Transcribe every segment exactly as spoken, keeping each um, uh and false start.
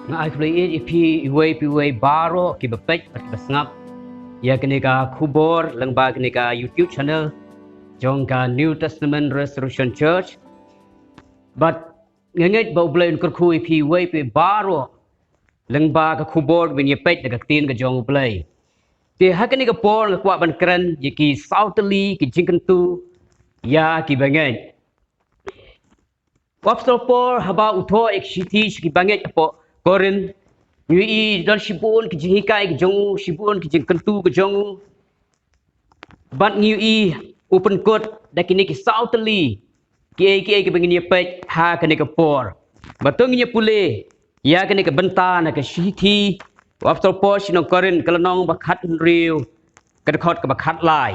Nga ai khublei ïa phi iwei pa iwei baroh kiba peit bad kiba sngap ïa kane ka khubor lyngba kane ka YouTube channel jong ka New Testament Restoration Church. Bad nga ngeit ba U Blei un kyrkhu ïa phi iwei pa iwei baroh lyngba ka khubor ba ngin ïa peit da ka ktien ka jong U Blei. Te ha kane ka por nga kwah ban kren ïa ki saw tylli ki jingkyntu ïa kiba ngeit. U Apostol Paul haba u thoh ïa ka shithi sha kiba ngeit hapoh Korinth, ngi ïohi don shibun ki jinghikai ki jong u, shibun ki jingkyntu ki jong u. Bad ngi ïohi u pynkut da kine ki saw tylli kiei kiei kiba ngin ïa peit ha kane ka por. Bad to ngin ïa pule ïa kane ka bynta na ka shithi u Apostol Paul sha ki nong Korinth, ka lynnong ba khathynriew, ka dkhot kaba khatlai.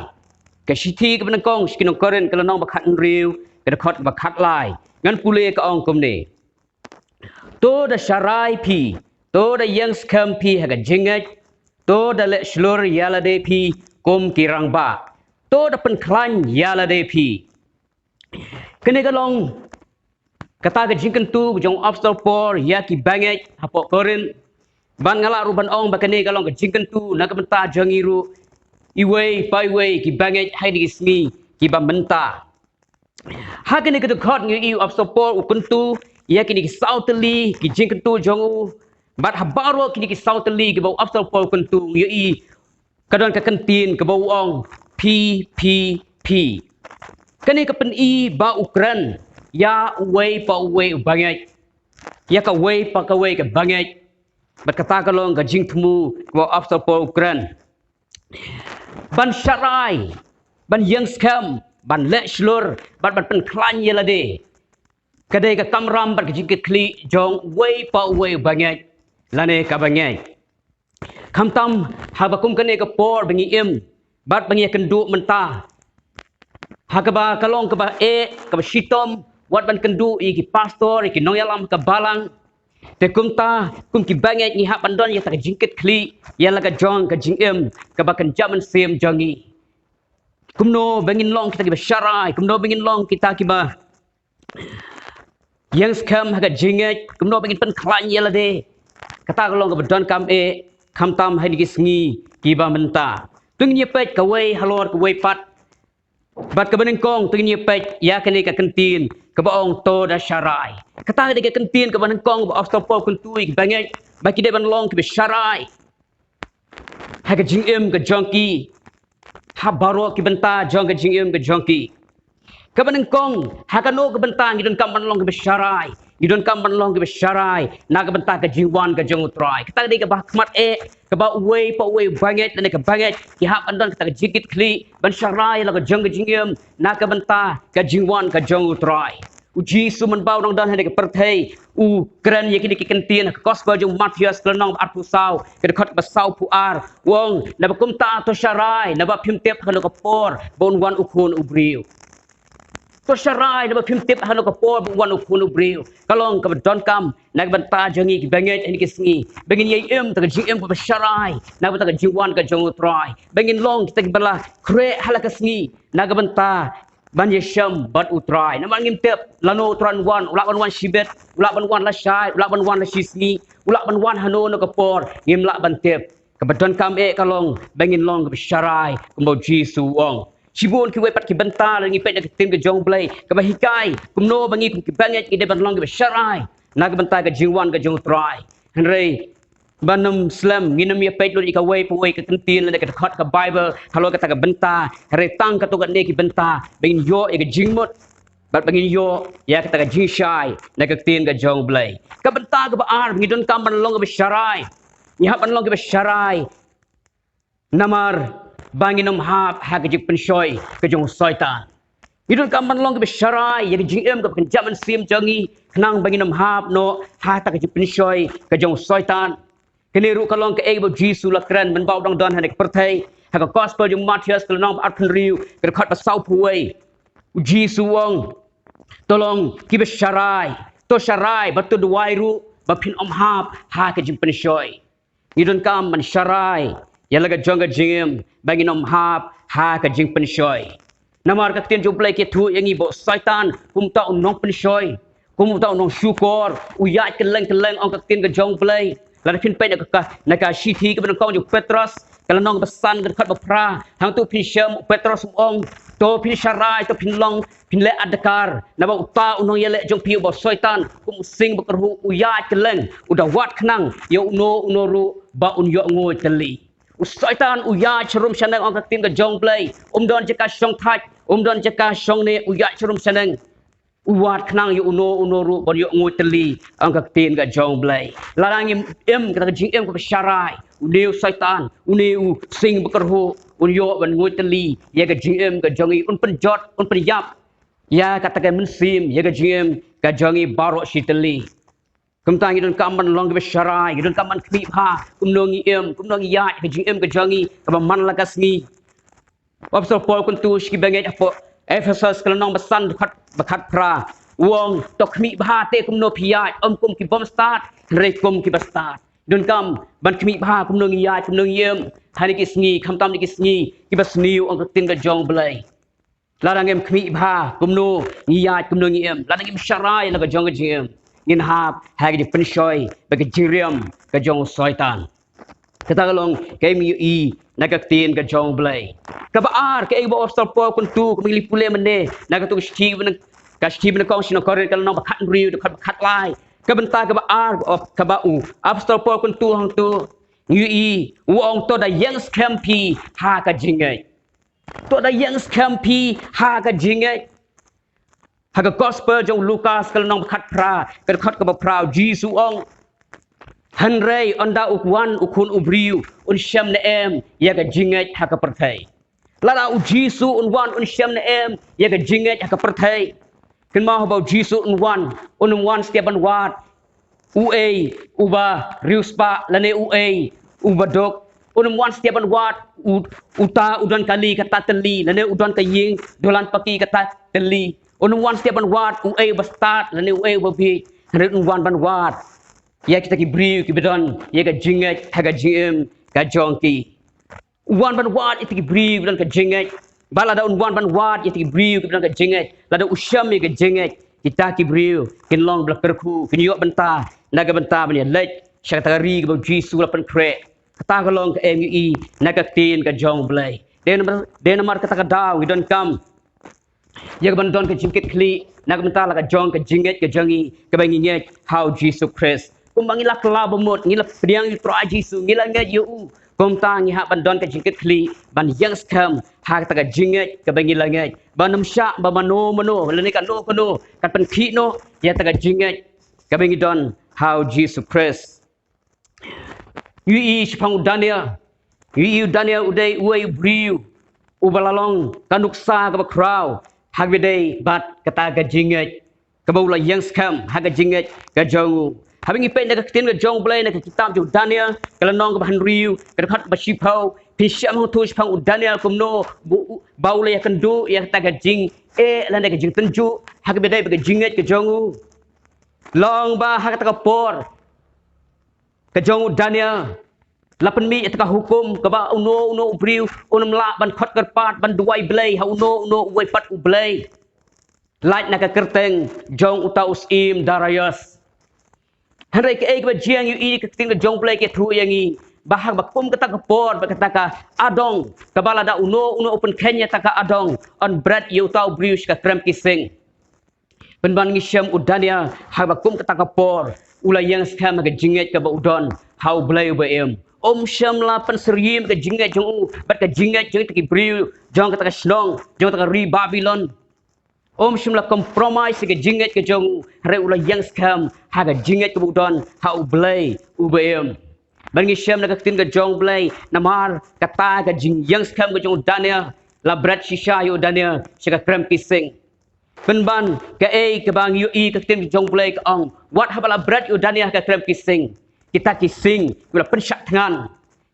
Ka shithi kaba nyngkong sha ki nong Korinth, ka lynnong ba khathynriew, ka dkhot kaba khatlai. Ngan pule, ka ong kumne: To da sharai phi, to da ïeng skhem phi ha ka jingngeit, to da leh shlur ïa lade phi kum ki rangbah, to da pynkhlaiñ ïa lade phi. Kane ka long kata ka jingkyntu jong u Apostol Paul ïa kiba ngeit hapoh Korinth. Bad nga lah ruh ban ong ba kane ka long ka jingkyntu na ka bynta jong ngi ruh iwei pa iwei kiba ngeit ha kine ki sngi kiba mynta. Ha kane ka dkhot ngi ïohi u Apostol Paul u kyntu ïa kine ki saw tylli ki jingkyntu jong u. Bad ha baroh kine ki saw tylli kiba u Apostol Paul u kyntu ngi ïohi ka don ka kyntien kaba u ong phi, phi, phi. Kane ka pyni ba u kren ïa uwei pa uwei uba ngeit, ïa kawei pa kawei kaba ngeit. Bad kata ka long ka jingthmu kaba u Apostol Paul u kren. Ban sharai, ban ïeng skhem, ban leh shlur, bad ban pynkhlaiñ ïa lade, ka dei ka kamram bad ka jingkitkhlieh jong uwei pa uwei uba ngeit lane kaba ngeit. Khamtam haba kum kane ka por ba ngi im bad ba ngi ïakynduh mynta, ha kaba ka long kaba eh, kaba shitom wat ban kynduh ïa ki pastor, ïa ki nongïalam ka balang. Te kumta, kum kiba ngeit ngi hap ban don ïa kata ka jingkitkhlieh ïa la ka jong ka jingim kaba kynja mynsiem jong ngi. Kumno ba ngin long kita kiba sharai, kumno ba ngin long kita kiba ïeng skhem ha ka jingngeit, kumno ba ngin pynkhlaiñ ïa lade. Kata ka long kaba donkam eh, khamtam ha kine ki sngi kiba mynta. To ngin ïa peit kawei halor kawei pat. Bad kaba nyngkong to ngin ïa peit ïa kane ka kyntien kaba ong to da sharai. Kata ka dei ka kyntien kaba nyngkong ba u Apostol Paul u kyntu ïa kiba ngeit ba ki dei ban long kiba sharai ha ka jingim ka jong ki, ha baroh ki bynta jong ka jingim ka jong ki. Kaba nyngkong, ha kano ka bynta ngi donkam ban long kiba sharai? Ngi donkam ban long kiba sharai na ka bynta ka jingwan ka jong u Trai. Kata ka dei kaba khmat eh, kaba uwei pa uwei uba ngeit lane kaba ngeit ki hap ban don kata ka jingkitkhlieh ban sharai la ka jong ka jingim na ka bynta ka jingwan ka jong u Trai. U Jisu mynba u dang don ha kane ka pyrthei u kren ïa kine ki kyntien ha ka gospel jong u Mathaios ka lynnong ba arphew saw, ka dkhot ba sawphew ar. U ong, naba kumta to sharai, naba phim tip ha kano ka por ba un wan u Khun u briew. To sharai, naba phim tip ha kano ka por ba un wan u Khun u briew. Ka long kaba donkam na ka bynta jong ngi kiba ngeit ha kine ki sngi, ba ngin ïai im kata ka jingim kaba sharai na ka bynta ka jingwan ka jong u Trai, ba ngin long kita kiba la khreh ha la ka sngi na ka bynta ban ïashem bad u Trai. Namar ngim tip lano u Trai un wan, u lah ban wan shibit, u lah ban wan lashai, u lah ban wan lashisngi, u lah ban wan hano hano ka por, ngim lah ban tip. Kaba donkam eh ka long ba ngin long kiba sharai kumba u Jisu u ong. Shibun kiwei pat ki bynta lada ngi peit na ka ktien ka jong u Blei kaba hikai kumno ba ngi kum kiba ngeit ngi dei ban long kiba sharai na ka bynta ka jingwan ka jong u Trai. Hynrei ban ym slem, ngin ym ïa peit lut ïa kawei pa kawei ka kyntien lane ka dkhot ka Baibl halor kata ka bynta. Hynrei tang katto katne ki bynta ba ngin ïoh ïa ka jingmut bad ba ngin ïoh ïa kata ka jingshai na ka ktien ka jong u Blei. Ka bynta kaba ar, ngi donkam ban long kiba sharai. Ngi hap ban long kiba sharai namar ba ngin ym hap ha ka jingpynshoi ka jong u Soitan. Ngi donkam ban long kiba sharai ïa ka jingim kaba kynja mynsiem jong ngi khnang ba ngin ym hap noh ha kata ka jingpynshoi ka jong u Soitan. Kane ruh ka long kaei ba u Jisu u la kren mynba u dang don ha kane ka pyrthei. Ha ka gospel jong u Mathaios ka lynnong ba arphew hynriew, ka dkhot ba sawphew wei, u Jisu u ong, to long kiba sharai, to sharai bad to duwai ruh ba phin ym hap ha ka jingpynshoi. Ngi donkam ban sharai ïa la ka jong ka jingim ba ngin ym hap ha ka jingpynshoi. Namar ka ktien jong u Blei ka ïathuh ïa ngi ba u Soitan kumta u nongpynshoi, Kum uta u nongshukor, u ïaid kylleng kylleng, ong ka ktien ka jong U Blei. Lada phin peit na ka, na ka shithi kaba nyngkong jong u Petros, ka lynnong ba san, ka dkhot ba phra. Hangto phin shem u Petros u ong, to phin sharai, to phin long, phin leh adkar. Naba uta u nongïaleh jong phi uba u Soitan, kum u sing bakyrhuh, u ïaid kylleng, u da wad khnang ïa uno uno ruh ba un ïoh nguid tylli. U Soitan u ïaid sharum shaneng, ong ka ktien ka jong U Blei. Um don jaka shongthait, um don jaka shongneh, u ïaid sharum shaneng. U wad khnang ïa uno uno ruh ban ïoh nguid tylli, ong ka ktien ka jong U Blei. Lada ngim im kata ka jingim kaba sharai, une u Soitan, une u sing bakyrhuh, un ïoh ban nguid tylli ïa ka jingim ka jong ngi, un pynjot, un pynïap ïa kata ka mynsiem, ïa ka jingim ka jong ngi baroh shi tylli. Kumta ngi donkam ban long kiba sharai, ngi donkam ban khmih bha kumno ngi im, kumno ngi ïaid ha ka jingim ka jong ngi kaba man la ka sngi. U Apostol Paul u kyntu sha ki bangeit hapoh Ephesus, ka lynnong ba san, dkhot ba khatphra. U ong, to khmih bha te kumno phi ïaid, ym kum ki bym stad, hynrei kum kiba stad. Donkam ban khmih bha kumno ngi ïaid, kumno ngi im ha kine ki sngi, khamtam kine ki sngi kiba sniew, ong ka ktien ka jong U Blei. Lada ngim khmih bha kumno ngi ïaid, kumno ngi im, lada ngim sharai la ka jong ka jingim, ngin hap ha ka jingpynshoi bad ka jingriam ka jong u Soitan. Kata ka long kaei ba ngi ïohi na ka ktien ka jong U Blei. Kaba ar, kaei ba u Apostol Paul u kyntu, kaba ngi la pule mynne na kato ka shithi ba nyng-, ka shithi ba nyngkong sha ki nong Korinth, ka lynnong ba khathynriew, dkhot ba khatlai. Ka bynta kaba ar kaba u Apostol Paul u kyntu hangto, ngi ïohi u ong, to da ïeng skhem phi ha ka jingngeit. To da ïeng skhem phi ha ka jingngeit. Ha ka Gospel jong u Lukas, ka lynnong ba khatphra, ka dkhot kaba phra, u Jisu u ong, hynrei ynda u wan u Khun u Briew, un shem ne em ïa ka jingngeit ha ka pyrthei? Lada u Jisu un wan, un shem ne em ïa ka jingngeit ha ka pyrthei? Kynmaw, haba u Jisu un wan, un ym wan step ban wad uei uba riewspah lane uei uba duk. Un ym wan step ban wad u-, uta u don kali kata tylli, lane u don ka ïing dulan paki kata tylli. Un ym wan step ban wad uei uba stad lane uei uba bieit. Hynrei un wan ban wad ïa kita ki briew kiba don ïa ka jingngeit ha ka jingim ka jong ki. U wan ban wad ïa kita ki briew kiba don ka jingngeit. Bad lada un wan ban wad ïa kita ki briew kiba don ka jingngeit, lada u shem ïa ka jingngeit, kita ki briew kin long ba la kyrkhu, kin ïoh bynta na ka bynta ban ïaleit sha kata ka ri kaba u Jisu u la pynkhreh. Kata ka long kaei ba ngi ïohi na ka ktien ka jong U Blei. Dei namar, dei namar kata ka daw ngi donkam ïa kaban don ka jingkitkhlieh na ka bynta la ka jong ka jingngeit ka jong ngi kaba ngi ngeit ha u Jisu Khrist. Kumba ngi la kylla bamut, ngi la pdiang ïa u Trai Jisu, ngi la ngeit ïa u, kumta ngi hap ban don ka jingkitkhlieh, ban ïeng skhem ha kata ka jingngeit kaba ngi la ngeit, ban ym shah ba mano mano lane kano kano kan pynkhih noh ïa kata ka jingngeit kaba ngi don ha u Jisu Khrist. Ngi ïohi shaphang u Daniel. Ngi ïohi u Daniel u dei uwei u briew uba la long ka nuksa kaba khraw ha kaba ïadei bad kata ka jingngeit, kaba u la ïeng skhem ha ka jingngeit ka jong u. Haba ngi peit na ka ktien ka jong U Blei na ka kitab jong u Daniel, ka lynnong kaba hynriew, ka dkhot ba shiphew, phin shem hangto shaphang u Daniel kumno ba u, ba u la ïakynduh ïa kata ka jingeh lane ka jingtynjuh ha kaba ïadei bad ka jingngeit ka jong u. Long ba ha kata ka por ka jong u Daniel la pynmih ïa kata ka hukum kaba uno uno u briew un ym lah ban khot kyrpad ban duwai Blei ha uno uno uwei pat u blei, lait na ka kyrteng jong uta u syiem Darius. Hynrei kaei kaba jia, ngi ïohi ka ktien ka jong U Blei ka ïathuh ïa ngi ba ha kaba kum kata ka por bad kata ka adong, kaba lada uno uno u pynkheiñ ïa kata ka adong, yn bret ïa uta u briew sha ka krem ki sing. Pynban ngi shem u Daniel ha kaba kum kata ka por u la ïeng skhem ha ka jingngeit kaba u don ha U Blei uba im. Um shym la pynsyriem ka jingngeit jong u bad ka jingngeit jong kita ki briew jong kata ka shnong, jong kata ka ri Babilon. Um shym la compromise ïa ka jingngeit ka jong u, hynrei u la ïeng skhem ha ka jingngeit kaba u don ha U Blei uba im. Bad ngi shem na ka ktien ka jong U Blei, namar kata ka jingïeng skhem ka jong u Daniel la bret shisha ïa u Daniel sha ka krem ki sing. Pynban kaei kaba ngi ïohi ka ktien ka jong U Blei ka ong, wat haba la bret ïa u Daniel ha ka krem ki sing, kita ki sing kiba la pynshah thngan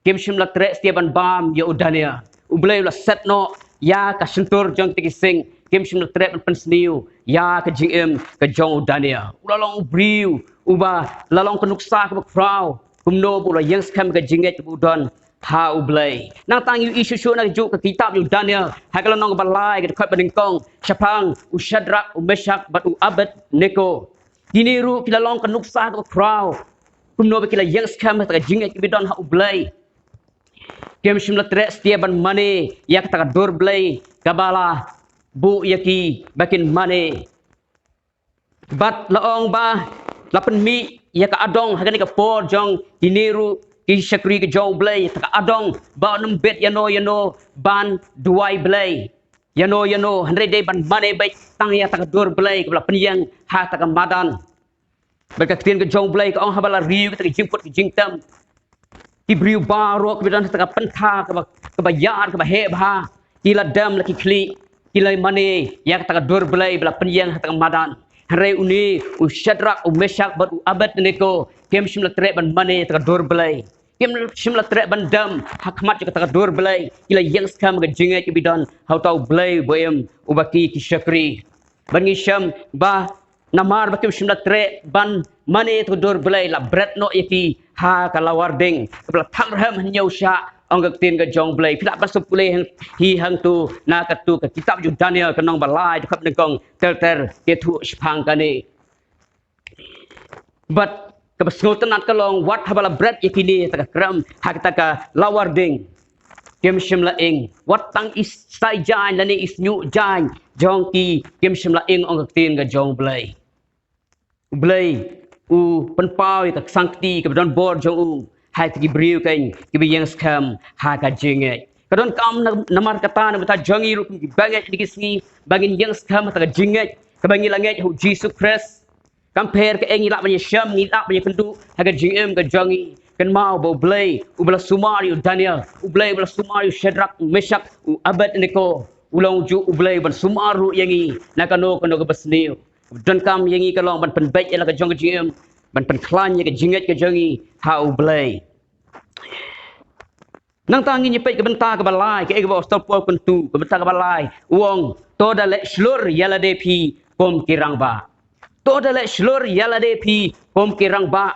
kim shym la treh satia ban bam ïa u Daniel. U Blei u la set noh ïa ka shyntur jong kita ki sing, kim shym la treh ban pynsniew ïa ka jingim ka jong u Daniel. U la long u briew uba la long ka nuksa kaba khraw kumno ba u la ïeng skhem ka jingngeit kaba u don ha U Blei. Nangta ngi ïohi shuh shuh na kajuh ka kitab jong u Daniel, ha ka lynnong kaba lai, ka dkhot ba nyngkong, shaphang u Shadrak, u Meshak bad u Abednego. Kine ruh ki la long ka nuksa kaba khraw kumno ba ki la ïeng skhem ha kata ka jingngeit kaba don ha U Blei. Kim shym la treh satia ban mane ïa kata ka dur Blei kaba la buh ïa ki ba kin mane. Bad la ong ba la pynmih ïa ka adong ha kane ka por jong kine ruh ki shakri ka jong U Blei, kata ka adong ba un ym bit ïano ïano ban duwai Blei ïano ïano, hynrei dei ban mane beit tang ïa kata ka dur Blei kaba la pynïeng ha kata ka madan. Bad ka ktien ka jong U Blei ka ong, haba la riew kata ka jingput ka jingtem, ki briew baroh kiba don ha kata ka pynthor kaba, kaba ïar kaba heh bha, ki la dem la ki khlieh, ki la mane ïa kata ka dur Blei ba la pynïeng ha kata ka madan. Hynrei une u Shadrak, u Meshak bad u Abednego kim shym la treh ban mane ïa kata ka dur Blei. Kim shym la treh ban dem ha khmat jong kata ka dur Blei. Ki la ïeng skhem ha ka jingngeit kaba don ha uta U Blei ba im, uba ki, ki shakri. Bad ngi shem ba namar ba kim shym la treh ban mane ïa kata ka dur Blei, la bret noh ïa ki ha ka lawar ding kaba la thang rhem hynñiew shah, ong ka ktien ka jong U Blei. Phi lah ban sngewpule hang, hi hangto na katu ka kitab jong u Daniel ka lynnong ba lai, dkhot nyngkong ter ter, ki ïathuh shaphang kane. Bad kaba sngewtynnat ka long, wat haba la bret ïa kine ha kata ka krem, ha kata ka lawar ding, kim shym la ing. Wat tang i sai jaiñ lane i shñiuh jaiñ jong ki kim shym la ing, ong ka ktien ka jong U Blei. U Blei u pynpaw ïa ka ksangkti kaba don bor jong u ha kita ki briew keiñ kiba ïeng skhem ha ka jingngeit. Ka donkam na, namar kata na ka bynta jong ngi ruh kum kiba ngeit ha kine ki sngi, ba ngin ïeng skhem ha kata ka jingngeit kaba ngi la ngeit ha U Jisu Khrist. Kam pher kaei ngi lah ban ïashem, ngi lah ban ïakynduh ha ka jingim ka jong ngi, kynmaw ba U Blei uba la sumar ïa u Daniel, U Blei uba la sumar ïa u Shadrak, u Meshak, u Abednego, u long juh U Blei ban sumar ruh ïa ngi na kano kano kaba sniew. Donkam ïa ngi ka long ban pynbeit ïa la ka jong ka jingim, ban pynkhlaiñ ïa ka jingngeit ka jong ngi ha U Blei. Nangta ngin ïa peit ka bynta kaba lai, kaei kaba u apostol Paul u kyntu, ka bynta kaba lai. U ong, to da leh shlur ïa lade phi kum ki rangbah. To da leh shlur ïa lade phi kum ki rangbah.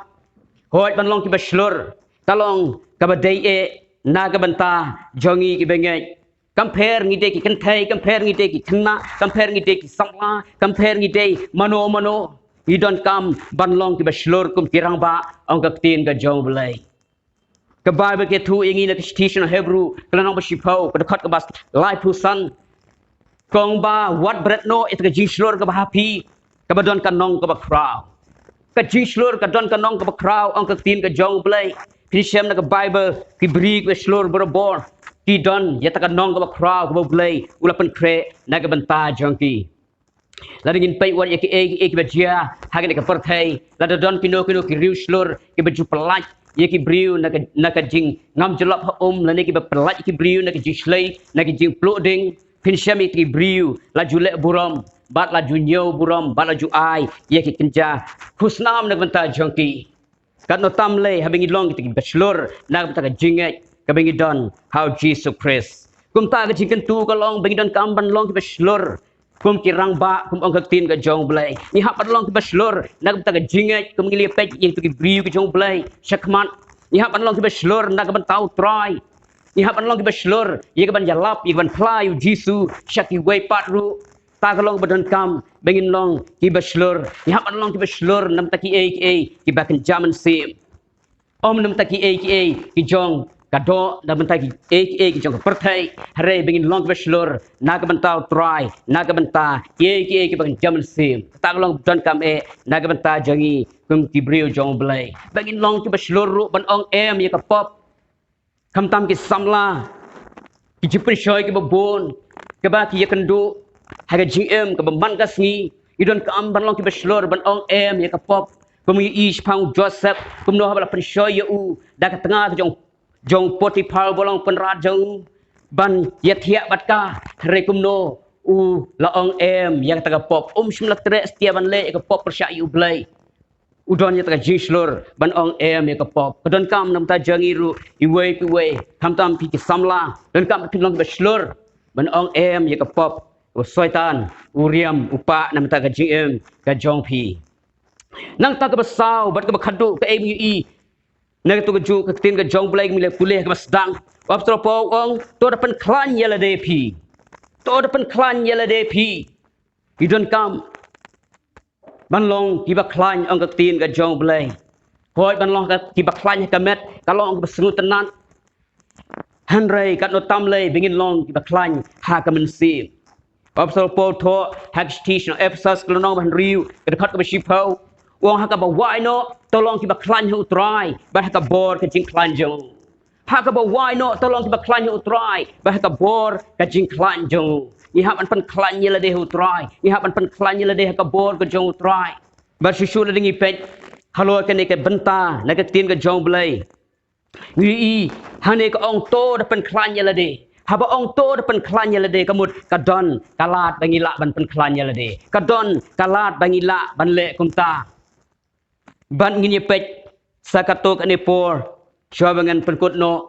Hooid, ban long kiba shlur ka long kaba dei eh na ka bynta jong ngi kiba ngeit. Kam pher ngi dei ki kynthei, kam pher ngi dei ki khynnah, kam pher ngi dei ki samla, kam pher ngi dei mano mano, ngi donkam ban long kiba shlur kum ki rangbah, ong ka ktien ka jong U Blei. Ka Baibl ka ïathuh ïa ngi na ka shithi sha ki nong Hebru, ka lynnong ba shiphew, ka dkhot kaba laiphew san, ka ong ba wat bret noh ïa kata ka jingshlur kaba ha phi, kaba don ka nong kaba khraw. Ka jingshlur ka don ka nong kaba khraw, ong ka ktien ka jong U Blei. Phin shem na ka Baibl, ki briew kiba shlur barabor ki don ïa kata ka nong kaba khraw kaba U Blei u la pynkhreh na ka bynta jong ki. Lada ngin peit wat ïa kiei kiei kiba jia ha kane ka pyrthei, lada don kino kino ki riewshlur kiba ju pyllait ïa ki briew na ka, na ka jingngam jyllop ha um, lane kiba pyllait ïa ki briew na ka jingshlei, na ka jingpluh ding, phin shem ïa ki briew la ju leh burom bad la ju ñiew burom bad la ju ai ïa ki kynja khusnam na ka bynta jong ki. Katno tam lei haba ngi long kita kiba shlur na ka bynta ka jingngeit kaba ngi don ha U Jisu Khrist. Kumta ka jingkyntu ka long ba ngi donkam ban long kiba shlur kum ki rangbah, kum ong ka ktien ka jong U Blei. Ngi hap ban long kiba shlur na ka bynta ka jingngeit, kum ngi la peit ïa kita ki briew ki jong U Blei shakhmat. Ngi hap ban long kiba shlur na ka bynta U Trai. Ngi hap ban long kiba shlur ïa kaban ïalap, ïa kaban phla ïa U Jisu sha kiwei pat ruh. Ta ka long ba donkam ba ngin long kiba shlur. Ngi hap ban long kiba shlur na ka bynta kiei kiei kiba kynja mynsiem. Ym na ka bynta kiei kiei ki jong ka doh, na ka bynta kiei kiei ki jong ka pyrthei. Hynrei ba ngin long kiba shlur na ka bynta U Trai, na ka bynta kiei kiei kiba kynja mynsiem. Kata ka long ba donkam eh na ka bynta jong ngi kum ki briew jong U Blei. Ba ngin long kiba shlur ruh ban ong em ïa ka pop. Khamtam ki samla, ki jingpynshoi kiba bun kiba ki ïakynduh ha ka jingim kaba man ka sngi, ngi donkam ban long kiba shlur ban ong em ïa ka pop. Kum ngi ïohi shaphang u Joseph, kumno haba la pynshoi ïa u da ka tnga ka jong, jong u Potiphar uba long u kynrad jong u, ban ïathiah bad ka, hynrei kumno u la ong em ïa kata ka pop. Um shym la treh satia ban leh ïa ka pop pyrshah ïa U Blei. U don ïa kata ka jingshlur ban ong em ïa ka pop. Ka donkam na ka bynta jong ngi ruh iwei pa iwei, khamtam phi ki samla, donkam phi long kiba shlur ban ong em ïa ka pop. U Soitan u riam u pah na ka bynta ka jingim ka jong phi. Nangta kaba saw bad kaba khadduh, kaei ba ngi ïohi na katu kajuh ka ktien ka jong U Blei, ka mih leh pule kaba sdang. U apostol Paul u ong, to da pynkhlaiñ ïa lade phi. To da pynkhlaiñ ïa lade phi. Ngi donkam ban long kiba khlaiñ, ong ka ktien ka jong U Blei. Hooid, ban long ka, kiba khlaiñ ha ka met ka long kaba sngewtynnat. Hynrei katno tam lei ba ngin long kiba khlaiñ ha ka mynsiem. U Apostol Paul u thoh ha ka shithi sha ki nong Ephesos, ka lynnong ba hynriew, ka dkhot kaba shiphew, u ong, ha kaba wai noh to long kiba khlaiñ ha U Trai bad ha ka bor ka jingkhlaiñ jong u. Ha kaba wai noh to long kiba khlaiñ ha U Trai bad ha ka bor ka jingkhlaiñ jong u. Ngi hap ban pynkhlaiñ ïa lade ha U Trai, ngi hap ban pynkhlaiñ ïa lade ha ka bor ka jong U Trai. Bad shuh shuh lada ngi peit halor kane ka bynta na ka ktien ka jong U Blei, ngi ïohi hangne ka ong to da pynkhlaiñ ïa lade. Haba ong to da pynkhlaiñ ïa lade, ka mut ka don ka lad ba ngi lah ban pynkhlaiñ ïa lade, ka don ka lad ba ngi lah ban leh kumta. Bad ngin ïa peit sa katto katne por shuwa ba ngan pynkut noh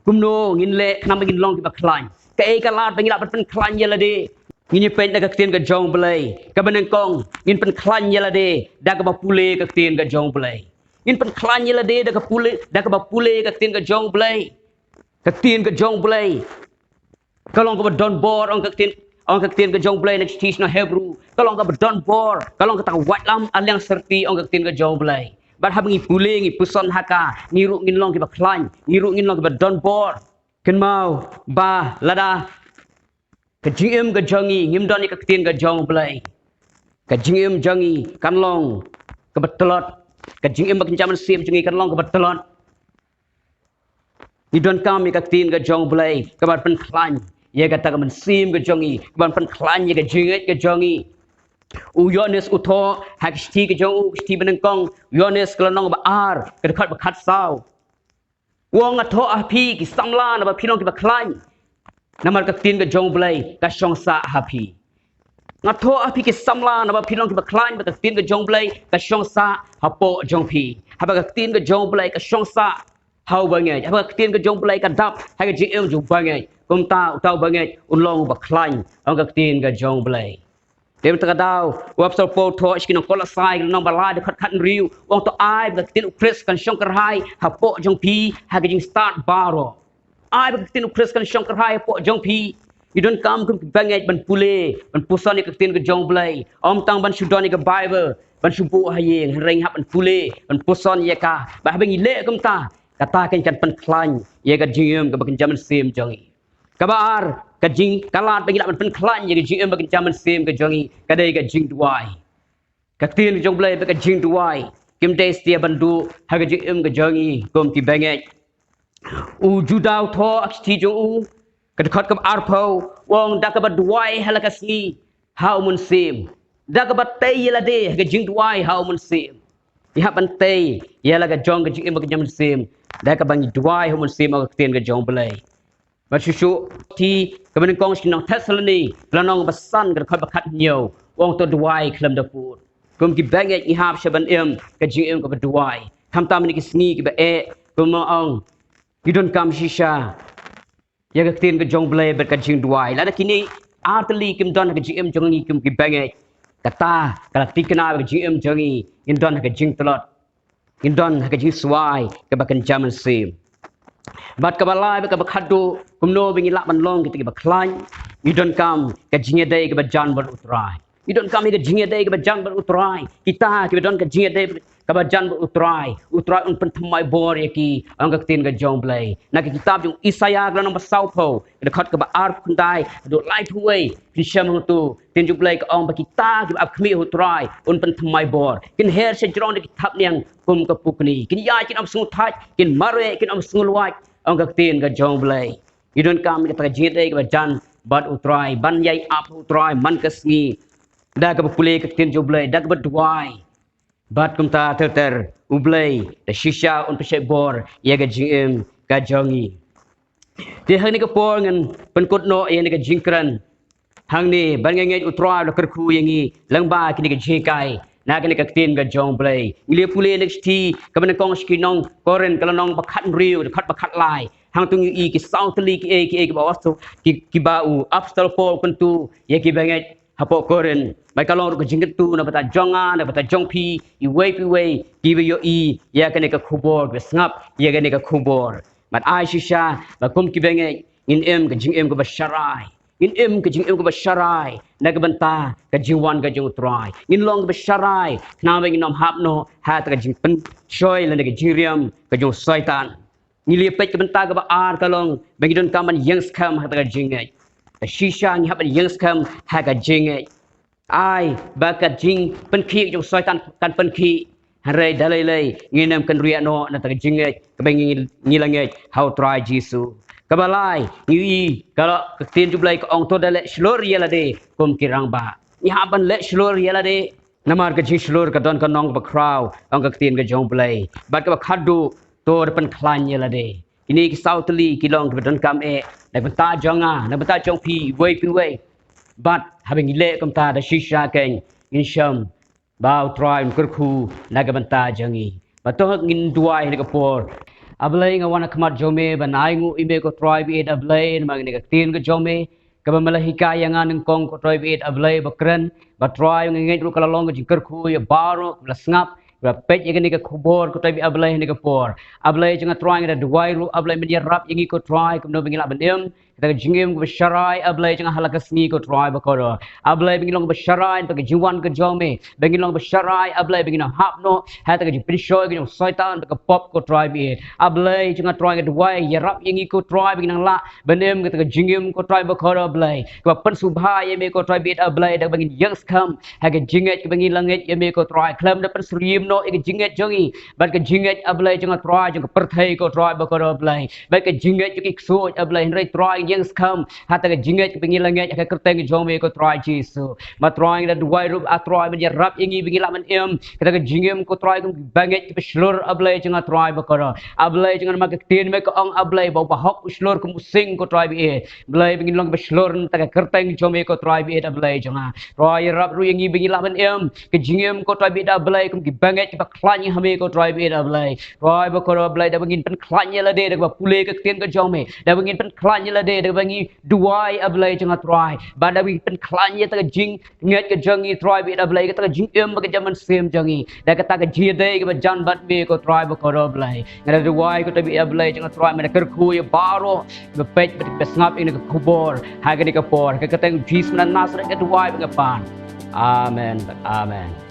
kumno ngin leh khnang ba ngin long kiba khlaiñ. Kaei ka lad ba ngi lah ban pynkhlaiñ ïa lade? Ngin ïa peit na ka ktien ka jong U Blei. Kaba nyngkong, ngin pynkhlaiñ ïa lade da kaba pule ka ktien ka jong U Blei. Ngin pynkhlaiñ ïa lade da ka pule, da kaba pule ka ktien ka jong U Blei. Ka ktien ka jong U Blei ka long kaba don bor, ong ka ktien, ong ka ktien ka jong U Blei na ka shithi sha ki nong Hebru. Ka long kaba don bor, ka long kata ka waitlam ha liang syrti, ong ka ktien ka jong U Blei. Bad haba ngi pule, ngi puson ha ka, ngi ruh ngin long kiba khlaiñ, ngi ruh ngin long kiba don bor. Kynmaw ba lada ka jingim ka jong ngi ngim don ïa ka ktien ka jong U Blei, ka jingim jong ngi kan long kaba tlot. Ka jingim ba kynja mynsiem jong ngi kan long kaba tlot. Ngi donkam ïa ka ktien ka jong U Blei kaban pynkhlaiñ ïa kata ka mynsiem ka jong ngi, kaban pynkhlaiñ ïa ka jingngeit ka jong ngi. U Ïoannis u thoh ha ka shithi ka jong u, ka shithi ba nyngkong, Ïoannis ka lynnong ba ar, ka dkhot ba khatsaw, u ong, nga thoh ha phi ki samla naba phin long kiba khlaiñ, namar ka ktien ka jong U Blei ka shong sah ha phi. Nga thoh ha phi ki samla naba phin long kiba khlaiñ, ba ka ktien ka jong U Blei ka shong sah hapoh jong phi. Haba ka ktien ka jong U Blei ka shong sah ha u bangeit, haba ka ktien ka jong U Blei ka dap ha ka jingim jong u bangeit, kumta uta u bangeit un long uba khlaiñ, ong ka ktien ka jong U Blei. Te mynta ka daw, u Apostol Paul u thoh sha ki nong Kolosai, ka lynnong ba lai, dkhot khathynriew, u ong, to ai ba ka ktien u Khrist kan shong kyrhai hapoh jong phi ha ka jingstad baroh. Ai ba ka ktien u Khrist kan shong kyrhai hapoh jong phi. Ngi donkam kum ki bangeit ban pule, ban puson ïa ka ktien ka jong U Blei. Ym tang ban shu don ïa ka Baibl, ban shu buh ha ïing, hynrei ngi hap ban pule, ban puson ïa ka. Ba haba ngi leh kumta, kata kan, kan pynkhlaiñ ïa ka jingim kaba kynja mynsiem jong ngi. Kaba ar, ka jing, ka lad ba ngi lah ban pynkhlaiñ ïa ka jingim ba kynja mynsiem ka jong ngi, ka dei ka jingduwai. Ka ktien ka jong U Blei bad ka jingduwai kim dei satia ban duh ha ka jingim ka jong ngi kum ki bangeit. U Juda u thoh ha ka shithi jong u, ka dkhot kaba arphew, u ong, da kaba duwai ha la ka sngi ha u Mynsiem, da kaba tei ïa lade ha ka jingduwai ha u Mynsiem. Ngi hap ban tei ïa la ka jong ka jingim ba kynja mynsiem da kaba ngi duwai ha u Mynsiem, ha ka ktien ka jong U Blei. Bad shuh shuh, shithi kaba nyngkong sha ki nong Thessaloni, ka lynnong ba san, ka dkhot ba khathynñiew, u ong, to duwai khlem da pud. Kum ki bangeit ngi hap shuh ban im ka jingim kaba duwai, khamtam ha kine ki sngi kiba eh, kumno ong, ngi donkam shisha ïa ka ktien ka jong U Blei bad ka jingduwai. Lada kine ar tylli kim don ha ka jingim jong ngi kum ki bangeit, kata ka la thikna ba ka jingim jong ngi ngin don ha ka jingtlot, ngin don ha ka jingswai kaba kynja mynsiem. Bad kaba lai bad kaba khatduh, kumno ba ngi lah ban long kita kiba khlaiñ? Ngi donkam ka jingïadei kaba jan bad U Trai. Ngi donkam ïa ka jingïadei kaba jan bad U Trai. Kita kiba don ka jingïadei kaba jan bad U Trai, U Trai un pynthymmai bor ïa ki, ong ka ktien ka jong U Blei. Na ka kitab jong u Isaïah, ka lynnong ba sawphew, ka dkhot kaba arphew khyndai haduh laiphew wei, phin shem hangto, ktien jong U Blei ka ong ba kita kiba ap khmih ha U Trai un pynthymmai bor. Kin her sha jrong da ki thapniang kum ka pukni. Kin ïaid kin ym sngewthait, kin mareh kin ym sngewlwait, ong ka ktien ka jong U Blei. Ngi donkam ïa kata ka jingïadei kaba jan bad U Trai, ban ïai ap ha U Trai man ka sngi da kaba pule ka ktien jong U Blei, da kaba duwai. Bad kumta ter ter, U Blei da shisha un pynshoi bor ïa ka jingim ka jong ngi. Te ha kane ka por ngan pynkut noh ïa kane ka jingkren hangne, ban ngeit ngeit U Trai u la kyrkhu ïa ngi lyngba kine ki jinghikai na kane ka ktien ka jong U Blei. Ngi la pule na ka shithi kaba nyngkong sha ki nong Korinth, ka lynnong ba khathynriew, dkhot ba khatlai. Hangto ngi ïohi ki saw tylli kiei kiei kiba u apostol, ki, kiba u Apostol Paul u kyntu ïa ki bangeit hapoh Korinth. Bad ka long ruh ka jingkyntu na bynta jong nga, na bynta jong phi, iwei pa iwei kiba ïohi ïa kane ka khubor, kiba sngap ïa kane ka khubor. Bad ai shisha ba kum ki bangeit ngin im ka jingim kaba sharai. Ngin im ka jingim kaba sharai na ka bynta ka jingwan ka jong U Trai. Ngin long kaba sharai khnang ba ngin ym hap noh ha kata ka jingpynshoi lane ka jingriam ka jong u Soitan. Ngi la peit ka bynta kaba ar ka long ba ngi donkam ban ïeng skhem ha kata ka jingngeit. Ka shisha ngi hap ban ïeng skhem ha ka jingngeit. Ai ba ka jingpynkhih jong u Soitan kan pynkhih. Hynrei da lei lei ngin ym kynriah noh na kata ka jingngeit kaba ngi, ngi la ngeit ha U Trai Jisu. Kaba lai, ngi i ka, ka ktien jong U Blei ka ong to da leh shlur ïa lade kum ki rangbah. Ngi hap ban leh shlur ïa lade. Namar ka jingshlur ka don ka nong kaba khraw, ong ka ktien ka jong U Blei. Bad kaba khatduh, to da pynkhlaiñ ïa lade. Kine ki saw tylli ki long kiba donkam eh na ka bynta jong nga, na ka bynta jong phi, iwei pa iwei. Bad haba ngi leh kumta da shisha kein ngin shem ba U Trai un kyrkhu na ka bynta jong ngi. Bad to ngin duwai ha kane ka por. A Blei, nga wan ha khmat jong me ban ainguh ïa me ko Trai baieit A Blei, namar kane ka ktien ka jong me kaba me la hikai ïa nga nyngkong ko Trai baieit A Blei bakren. Bad Trai, nga ngeit ruh ka la long ka jingkyrkhu ïa baroh kiba la sngap, kiba la peit ïa kane ka khubor ko Trai baieit A Blei ha kane ka por. A Blei jong nga Trai, nga da duwai ruh A Blei men ïarap ïa ngi ko Trai kumno ba ngin lah ban im kata ka jingim kaba sharai A Blei jong nga ha la ka sngi ko Trai bakordor. A Blei ba ngin long kaba sharai na ka jingwan ka jong me, ba ngin long kaba sharai A Blei ba ngin ym hap noh ha kata ka jingpynshoi ka jong u Soitan bad ka pop ko Trai baieit. A Blei jong nga Trai, nga duwai ïarap ïa ngi ko Trai ba ngin nang lah ban im kata ka jingim ko Trai bakordor A Blei, kaba pynsngewbha ïa me ko Trai baieit A Blei, da kaba ngin ïeng skhem ha ka jingngeit kaba ngi la ngeit ïa me ko Trai, khlem da pynsyriem noh ïa ka jingngeit jong ngi bad ka jingngeit A Blei jong nga Trai jong ka pyrthei ko Trai bakordor A Blei, bad ka jingngeit jong ki ksuid A Blei. Hynrei Trai, ngi ïeng skhem ha kata ka jingngeit kaba ngi la ngeit ha ka kyrteng jong me ko Trai Jisu. Bad Trai, nga da duwai ruh A Trai men ïarap ïa ngi ba ngin lah ban im kata ka jingim ko Trai kum kiba ngeit kiba shlur A Blei jong nga Trai bakordor. A Blei jong nga, namar ka ktien me ka ong A Blei ba u bahok u shlur kum u sing ko Trai baieit. Blei ba ngin long kiba shlur na kata ka kyrteng jong me ko Trai baieit A Blei jong nga. Trai, ïarap ruh ïa ngi ba ngin lah ban im ka jingim ko Trai baieit A Blei kum kiba ngeit kiba khlaiñ ha me ko Trai baieit A Blei. Trai bakordor A Blei, da ba ngin pynkhlaiñ ïa lade da kaba pule ka ktien ka jong me, da ba ngin pynkhlaiñ ïa lade da kaba ngi duwai A Blei jong nga Trai, bad da ba ngin pynkhlaiñ ïa kata ka jingngeit ka jong ngi Trai baieit A Blei, kata ka jingim bad ka jaid mynsiem jong ngi da kata ka jingïadei kaba jan bad me ko Trai bakordor A Blei. Nga da duwai ko Trai baieit A Blei jong nga Trai, men da kyrkhu ïa baroh kiba peit bad kiba sngap ïa kane ka khubor ha kane ka por. Ha ka kyrteng Jisu na Nasareth nga duwai bad nga pan. Amen. Amen.